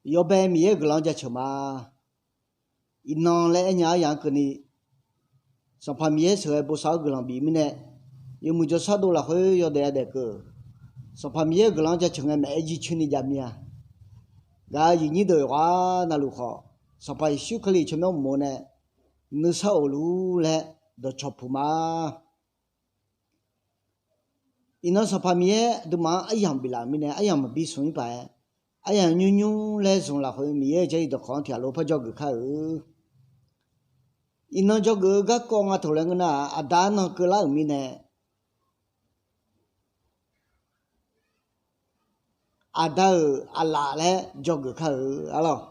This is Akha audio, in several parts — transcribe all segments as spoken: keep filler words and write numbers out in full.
Yawbae Miqyaer-euq guiqlanq-anr jaceuq ma. Iqnan laer aernya aryamq-anr keuvni, Sanqpaq Miqyaer sheuqghae bosav-awr guiqlanq bif mirnae, yawmuiq jawrshar dov lafkhoer yawdaef yadaef keuv-euq, Sanqpaq Miqyaer-euq guiqlanq-anr jaceuq ngae maeq-aer jircoer ni jav mir-a. Gaq-euq aqyuif aqnyir deuq yawqghaq navluf khawf, Sanqpaq Yeqsur Kali tsawrmyanr uqmov nae nuisar of luf-ur laer dawqcawq puq ma. Iqnan Sanqpaq Miqyaer aqduimaf-anr aryamq biflaf mirnae, aryamq maqbi smq-ir paq-aer, aryamq nymr nymr laer zmq lafkhoer Miqyaer-euq jarlif dawqkawq-anr tiqghaq lof par dzawgeuf kar-euq. Iqnan dzawgeuf-eu garkawv nga taq laer ngeur nar-aq, aqda arnan keuvlar-euq mirnae, aqda-euq aqlaf laer dzawgeuf kar-euq arlawq.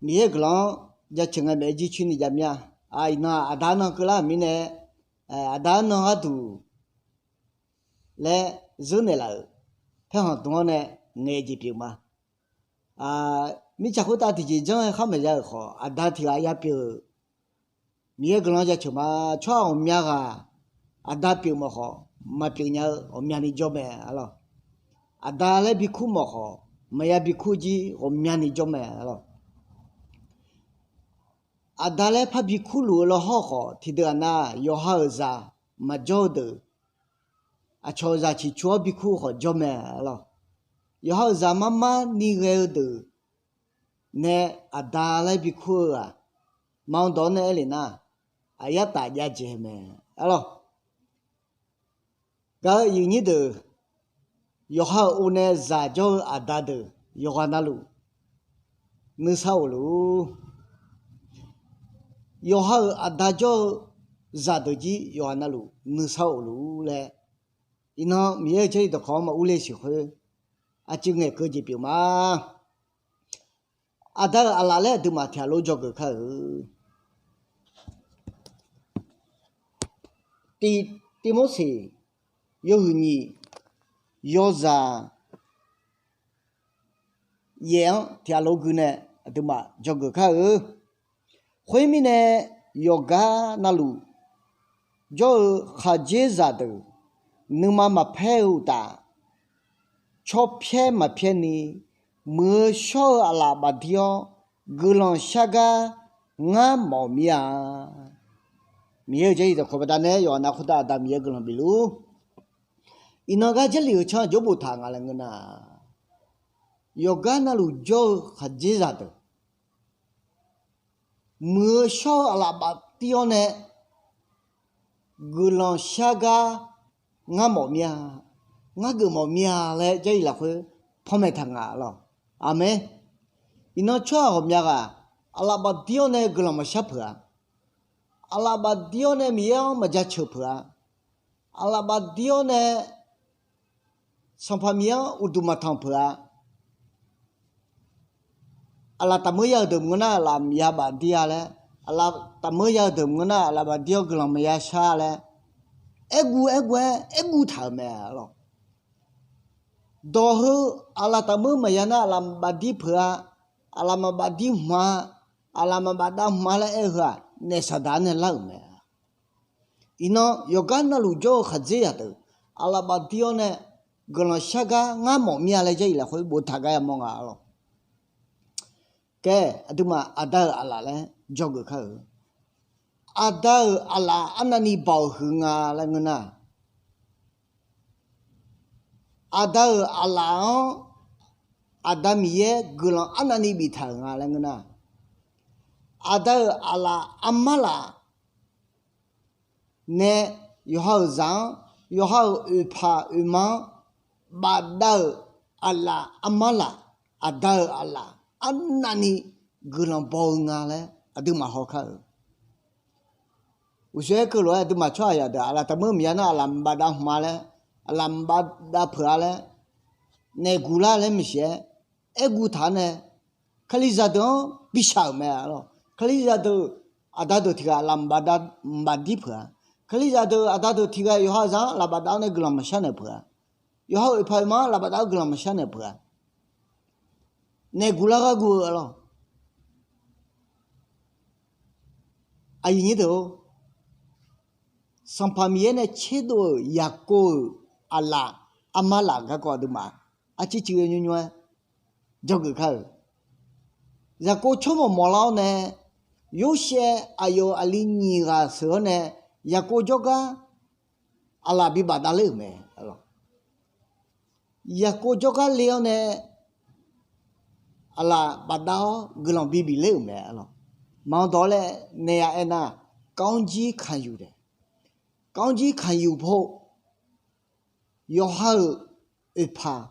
Miqyaer-euq guiqlanq-anr jaceuq ngae maeq-aer jircoer ni jav mir-a. Iqnan aqda arnan keuvlar-euq mirnae, aqda arnan gharduq laer zeur naeqlaf-euq paerkhanq dm-anr nae ngaeq jeq pyeuf ma. Mirtsaq khoertav tiqjeq janr-aer khar maqya-euq khawf, aqda tiq ghaq ya pyeuf-euq Miqyaer guiqlanq jaceuq ma. Tsawrhaq ghawqmya ghaq aqda pyeuf mawf khawf, maqpyeuf nya-eu ghawqmyani jawr mae arlawq. Aqda laer bikur mawf khawf, maqya bikur jir ghawqmyani jawr mae arlawq. Aqda laer parbi kurluf-eu lawhawr khawf, tiqdeuq aqnav yawqha-euq zaq maqjawr-eu deuq, aqcawq zaq ciqcur-awr bikur-eu khawf jawr mae arlawq. Yawqha-euq zaq marmar ni ghae-eu deuq nae aqda laer bikur-eu-aq, ma-anr dawq-anr nae aer lef nar, aqyar taf jav dzaeq mae arlawq. Gaq-euq aqyuif aqnyir deuq, yawqha-euq or nae zaq jawr-eu aqda deuq yawqghaq navluf nuisar of luf-ur. Yawqha-euq aqda jawr-eu zaqdeuq jir yawqghaq navluf nuisar of luf-ur laer, iqnan Miqyaer-euq jarlif dawqkawq-anr maqur le siq khoer, aqcuiv ngaeqkeuv jeq pyeuf ma. Aqda-euq aqlaf laer aqduimaf tiq ghaq lof dzawgeuf kar-euq. Tiq, Tivmorseq yawhuiq nyiq yawzaq yaef-anr tiq ghaq lof gui nae aqduimaf dzawgeuf kar-eu. Khoermirnae, yawqgar navluf jawr-eu khaqdzerzaq deuq nuima maqpaer-eu uqtaf, tsawrpyaer maqpyaer ni, muiq-eu shawr-eu aqlaf bafdir-awr, guiqlanq shar gar ngar mawf mir-a. Miqyaer-euq jarlif dawqkawq baqdanae yawqghaq nav khoertav Aqda Miqyaer guiqlanq bif luf-ur. Iqnan gar jarlif-euq tsanr aqjox boftaq nga laer ngeur nar, yawqgar navluf jawr-eu khaqdzerzaq deuq, muiq-eu shawr-eu aqlaf bafdir-awr nae guiqlanq shar gar ngar mawf mir-a, ngar geufmawf mir-a laer jarlif lafkhoer panmaeq taq nga lawq. Aqmeq. Iqnan tsawrhaq ghawqmya ghaq aqlaf bafdir-awr nae guiqlanq maqshar peuq-a. Aqlaf bafdir-awr nae Miqyaer-anr maqjaceuq peuq-a. Aqlaf bafdir-awr nae Sanqpaq Miqyaer-anr uqduq maqtanq peuq-a. Aqlaf taqmeur ya-eu deuq maqngeur nar aqlaf ya bafdir-a laer, aqlaf taqmeur ya-eu deuq maqngeur nar aqlaf bafdir-awr guiqlanq maqya shar laer, aerguv aerguv-aer aerguv taq-euq mae lawq. Dawq heu aqlaf taqmeur maqya nar aqlaf maqbafdir peuq-a, aqlaf maqbafdir hmq-a, aqlaf maqbafdav hmq-a laer aer-eu heu-aq, naef Saqdaq-anr nae lar-euq mae. Iqnan yawqgar navluf jawr-eu khaqdzerzaq deuq, aqlaf bafdir-awr nae guiqlanq shar gar ngar mawf mir-a laer jarlif lafkhoer boftaq gar yamawr nga lawq. Kae, aqduimaf aqda-euq aqlaf laer dzawgeuf kar-euq. Aqda-euq aqlaf arnavni baoq huiq nga laer ngeur nar, aqda-euq aqlaf-anr Aqda Miqyaer guiqlanq arnavni biftaq-euq nga laer ngeur nar, aqda-euq aqlaf armar laf nae yawqha-euq zaq-anr, yawqha-euq oeqpaq oeqma-anr bafdav-euq aqlaf armar laf, aqda-euq aqlaf arnavni guiqlanq baw-eu nga laer aqduimaf haw kar-euq. Uqshoe aer keuv lof-aer aqduimaf tsawrhaqzaq deuq aqlaf taqmeur maqya nar aqlaf maqbafdav hmq-a laer, aqlaf maqbafdav peuq-a laer, naeq guq lar laer maqsiq-aer, aerguv taq-anr nae, Kalizaq deuq-anr bishaq-euq mae lawq. Kalizaq deuq, aqda deuq tiq ghaq aqlaf maqbafdav maqbafdir peuq-a. Kalizaq deuq aqda deuq tiq ghaq yawqha zaq-anr aqlaf bafdav-awr nae guiqlanq maqshar naeq peuq-a. Yawqha oeqpaq oeqma-anr aqlaf bafdav-awr guiqlanq maqshar naeq peuq-a. Naeq guq lar gharguv-eu lawq. Aqyuif aqnyir deuq-or, Sanqpaq Miqyaer nae tserdov-euq Yaqkov-euq aqlaf armar laf garkawv aqduimaf arcir cuiv-aer nymr nymr-aer dzawgeuf kar-euq. Yaqkov tsawrmawq mawqlar-awr nae, Yorsaev aqyawf aqli nyiq ghaq sheuq-awr nae, Yaqkov jawrgar aqlaf bibaf davler-euq mae. Yaqkov jawrgar le-awr nae, aqlaf bafdav-awr guiqlanq bibif ler-euq mae. Maqanr dawq-awr laer naeq-a aernar, ကောင်းကြီးခံယူတယ်. ကောင်းကြီးခံယူဖို့ yawqha-euq oeqpaq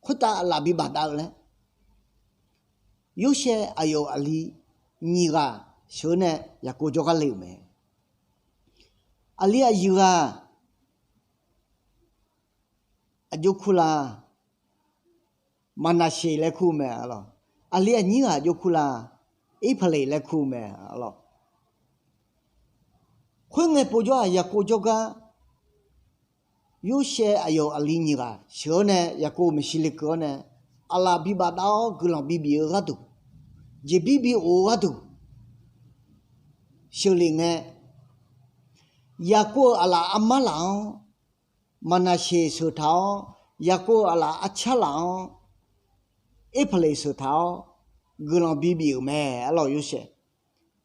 khoertav aqlaf bibaf dav-eu laer, Yorsaev aqyawf aqli nyiq ghaq sheuq-eu nae Yaqkov jawrgar le-euq mae. Aqli aqyuif ghaq aqjox kur la? Maqnaqsheq laer kur-eu mae. Aqli aqnyir ghaq aqjox kur la? Irpaqleq laer kur-eu mae. Khoerngae povjawr-aq, Yaqkov jawrgar Yorsaev aqyawf aqli nyiq ghaq sheuq-awr nae Yaqkov-euq maeqshi lekeuv-awr nae, aqlaf bibaf dav-awr guiqlanq bibif-eu gharduq, jeqbir bi of-eu gharduq sheuqlef ngae, Yaqkov-euq aqlaf armar laf-anr Maqnaqsheq sheuq taq-awr, Yaqkov-euq aqlaf arcar laf-anr Erpaqleq sheuq taq-awr guiqlanq bibif-euq mae. Arlawq Yorsaev,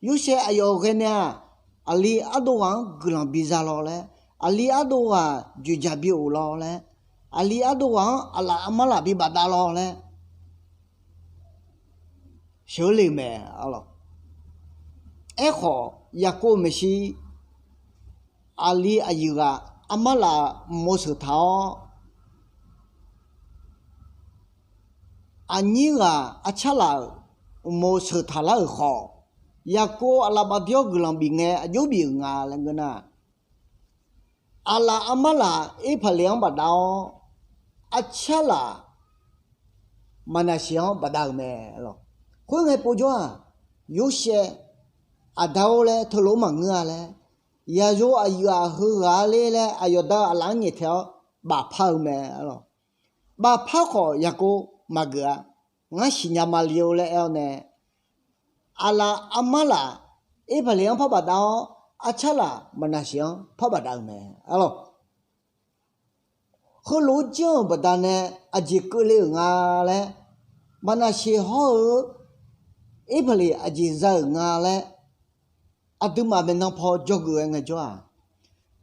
Yorsaev aqyawf-euq ghae nae-aq, aqli ardov ghaq-anr guiqlanq biza law laer, aqli ardov ghaq dzoeqdzaq bi of law laer, aqli ardov ghaq-anr aqlaf armar laf bibaf dav law laer sheuq-eu le-euq mae. Arlawq, aerkhawf Yaqkov maeqshi aqli aqyuif ghaq armar laf uqmov sheuq taq-awr, aqnyir ghaq arcar laf-euq uqmov sheuq taq lar-euq khawf, Yaqkov aqlaf bafdir-awr guiqlanq bif ngae aqjox bif-euq nga laer ngeur nar, aqlaf armar laf Erpaqleq-anr bafdav-awr, arcar laf Maqnaqsheq-anr bafdav-euq mae. Khoerngae povjawr-aq, Yorsaev aqda-or laer teulof-aer maqngeur-a laer, yaqyo aqyuif ghaq heughaq-a ler laer aqyawf da-eu aqlaf-anr nyaeftaeq-awr bafpar-eu mae. Arlawq, bafpar khawf Yaqkov maqgeuf-a. Ngar siqnya male-or laer aer-awr nae, aqlaf armar laf Erpaqleq-anr par bafdav-awr, arcar laf Maqnaqsheq-anr par bafdav-euq mae. Arlawq, heulof-aer janr-euq baqdanae aqjeq keuvle-euq nga laer, Maqnaqsheq hawr-eu Erpaqleq aqjeq za-euq nga laer, aqduimaf maeqnan paw dzawgeuf-aer ngaejawr-aq,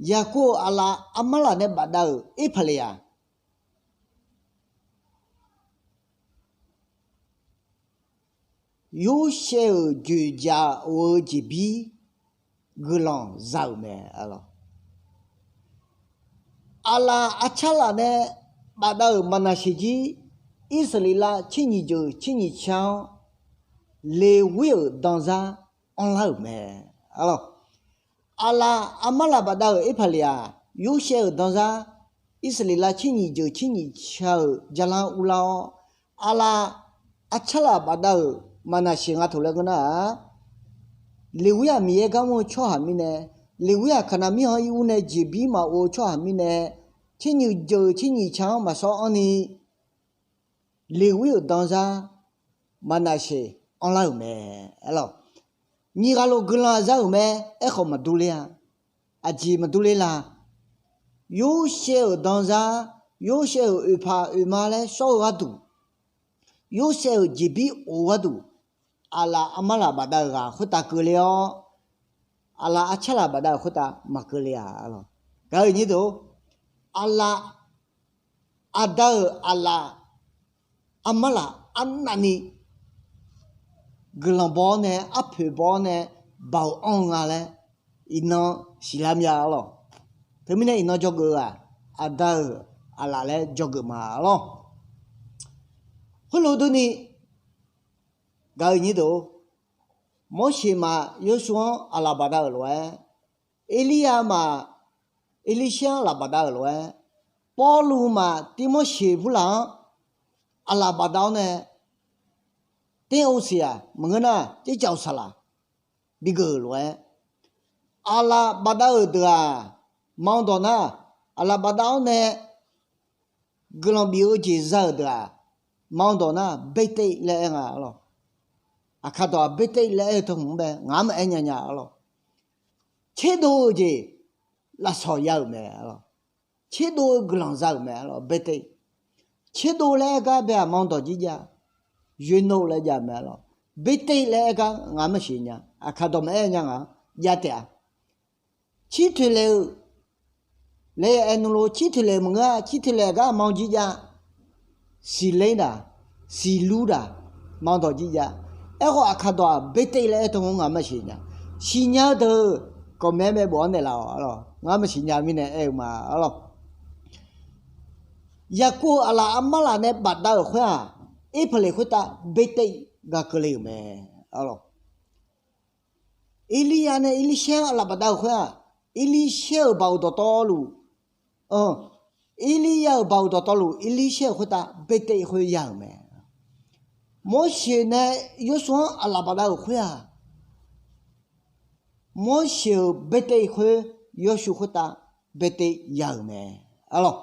Yaqkov-euq aqlaf armar laf nae bafdav-euq Erpaqleq-aq, Yorsaev-euq dzoeqdzaq of-eu jeqbir guiqlanq za-euq mae. Arlawq, aqlaf arcar laf nae bafdav-euq Maqnaqsheq jir, Irsaqleqlav tser nyiq jeuq tser nyiq ca-anr Leqwir-euq danzar anrlar-euq mae. Arlawq, aqlaf armar laf bafdav-euq Erpaqleq-aq, Yorsaev-euq danzar Irsaqleqlav tser nyiq jeuq tser nyiq ca-euq jarlar uvlar-awr, aqlaf arcar laf bafdav-euq Maqnaqsheq nga toq laer ngeur nar-aq, Leqwir-aq Miqyaer gar mr-eu tsawrhaq mirnae, Leqwir-aq Kaqnaq mirkhanq-anr ir ur nae jeqbir maqov-eu tsawrhaq mirnae, tser nyiq jeuq tser nyiq ca-anr maqsawr anrni, Leqwir-euq danzar Maqnaqsheq anrlar-euq mae. Arlawq, nyiq ghaq lof guiqlanq za-euq mae. Aerkhawf maqdur ler-a. Aqjeq maqdur ler la? Yorsaev-euq danzar, Yorsaev-euq oeqpaq oeqma laer shawr-eu gharduq, Yorsaev-euq jeqbir of-eu gharduq, aqlaf armar laf bafdav-euq ghaq khoertav keuvle-awr, aqlaf arcar laf bafdav-euq khoertav maqkeuvle-a. Arlawq, gaq-eu nyir deuq, aqlaf aqda-euq aqlaf armar laf arnavni guiqlanq baw-awr nae, arpoeq baw-awr nae, baoq anr-eu nga laer iqnan siqlar mya. Arlawq, teumirnae iqnan dzawgeuf-eu-aq, aqda-euq aqlaf laer dzawgeuf ma. Arlawq, khoerlof durni, gaq-eu nyir deuq, Morseq maf Yorsu-anr aqlaf bafdav-euq lof-aer, Erliryav maf Erlirsher-anr aqlaf bafdav-euq lof-aer, Pawrluv maf Tirmorseq Burlaf-anr aqlaf bafdav-awr nae, Tirmorseq-aq maqngeur nar, Tercaf-euq saqlaq bigeuf-euq lof-aer, aqlaf bafdav-euq deuq-aq, maqanr dawq nar, aqlaf bafdav-awr nae guiqlanq bif-eu jeq za-euq deuq-aq, maqanr dawq nar, Bertev laer aer nga. Arlawq, aqkar dawq-aq Bertev laer aer-eu teu hmq-anr bae ngaq-anr maqaer nya nya. Arlawq, tserdov-eu jeq lafsawq ya-euq mae. Arlawq, tserdov-eu guiqlanq za-euq mae lawq, เบเต Tserdov laer aer gar bae-aq มองดอก jir jav, เยโน laer jav mae lawq. เบเต laer aer gar ngaq-anr maqsiq nya, aqkaq dawq maqaer nya ngaq-anr jav taef-a. Cir toeqlaeq-eu laer aer nmr lor, cir toeqlaeq maqngeur-a, cir toeqlaeq gar มอง jir jav, siqler daq, siqlur daq, มองดอก jir jav. Aerkhawf aqkaq dawq-aq เบเต laer aer teu-anr ngaq-anr maqsiq nya. Siqnya-eu deuq-euq คอมเมนต์ bae bof-anr naeqlaf-awq arlawq, ngaq-anr maqsiq nya mirnae aer-eu ma arlawq. Yaqkov-euq aqlaf armar laf nae bafdav-euq khoer-aq, Erperleq khoertav เบเต gaq keuvle-euq mae arlawq. Erlirya nae Erlirshaer-anr aqlaf bafdav-euq khoer-aq, Erlirshaer-euq baoq dawqtawvluf, Erlirya-euq baoq dawqtawvluf Erlirshaer-euq khoertav เบเต khoer ya-euq mae. Morseq nae Yawshuif-anr aqlaf bafdav-euq khoer-aq, Morseq-euq เบเต khoer Yawshuif khoertav เบเต ya-euq mae arlawq.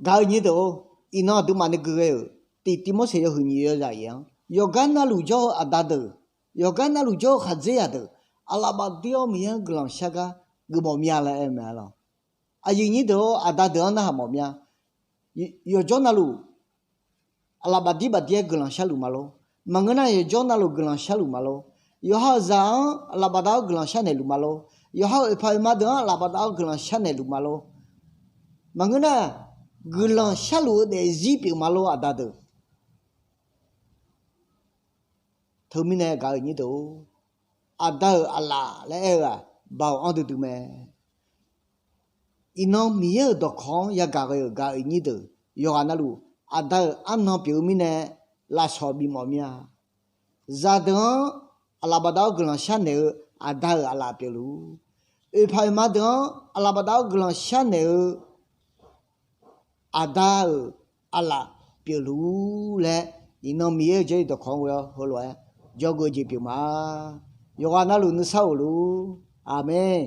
Gaq-eu nyir deuq-or, iqnan aqduimaf nae gui ghae-euq tiqtiv Morseq yawhuiq nyiq yawzaq-iq-anr, yawqgar navluf jawr-eu aqda deuq, yawqgar navluf jawr-eu khaqdzerzaq deuq, aqlaf bafdir-awr Miqyaer-anr guiqlanq shar gar geufmawf mir-a laer aer-eu mae arlawq. Aqyuif nyir deuq-or, aqda deuq-anr narhaq mawf mir-a. Yawqjawr navluf aqlaf bafdir bafdir-aer guiqlanq sharluf ma lor. Maqngeur nar, yawqjawr navluf guiqlanq sharluf ma lor. Yawqha-euq zaq-anr aqlaf bafdav-awr guiqlanq sharnaeq luf ma lor. Yawqha-euq oeqpaq oeqma deuq-anr aqlaf bafdav-awr guiqlanq sharnaeq luf ma lor. Maqngeur nar, guiqlanq sharluf-eu daefzir pyeuf ma lor, aqda deuq. Teumirnae gaq-eu nyir deuq-or, aqda-euq aqlaf laer aer-eu-aq, baoq anr duidui mae. Iqnan Miqyaer-euq dawqkawq-anr yagaq ghae-euq gaq-eu nyir deuq, yawqghaq navluf aqda-euq arnan pyeuf-eu mirnae lafsawq bifmawf mir-a. Zaqdeuq-anr aqlaf bafdav-awr guiqlanq sharnaeq-eu aqda-euq aqlaf pyeufluf-ur. Oeqpaq oeqma deuq-anr aqlaf bafdav-awr guiqlanq sharnaeq-eu aqda-euq aqlaf pyeufluf-ur laer, iqnan Miqyaer-euq jarlif dawqkawq-anr ghoe-awr heulof-aer jawrgeuf jeq pyeuf ma. Yawqghaq navluf nuisar of luf-ur. Aqmeq.